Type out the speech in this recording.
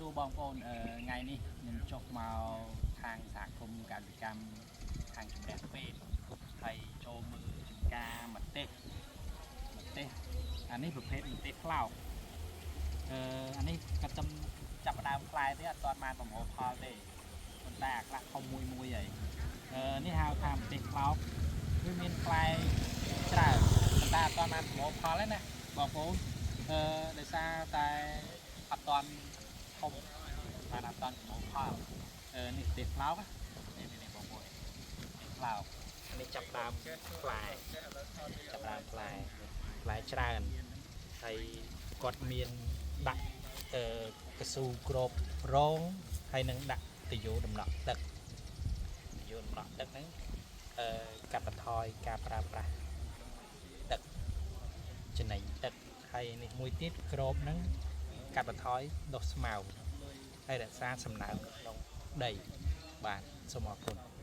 ួរបងប្អូនអឺថ្ងៃនេះខ្ញុំចុះមកខាងសហគមន៍កសិកម្មខាងជំរះពេទ្យហើយចូលមើលចំការម្ទេសម្ទេសអានេះប្រភេទម្ទេសផ្លោកអឺអានេះក៏ទំចាប់ផ្ដើមផ្លែទេអត់ទាន់បានប្រមូលផលទេប៉ុន្តែអាខ្លះធំមួយមួយហើយអឺនេះហៅថាម្ទេសផ្លោកវាមានផ្លែច្រើនប៉ុន្តែអត់ទាន់បានប្រមូលផលទេណាបងប្អូនអឺដោយសារតែអត់ទាន់ ធំបានអត់តាន់ប្រមូលផលអឺនេះផ្ទះផ្លោកនេះនេះបងប្អូននេះផ្លោកនេះចាប់ដើមផ្លែចាប់ដើមផ្លែផ្លែច្រើនហើយគាត់មានដាក់អឺកស៊ូក្របរងហើយនឹងដាក់តយោដំណក់ទឹកតយោដំណក់ទឹកហ្នឹងអឺកាត់បន្ថយការប្រើប្រាស់ទឹកចំណេញទឹកហើយនេះមួយទៀតក្របហ្នឹងកាត់បន្ថយដុះស្មៅហើយរក្សាសំណើមនៅក្នុងដីបាទសូមអរគុណ។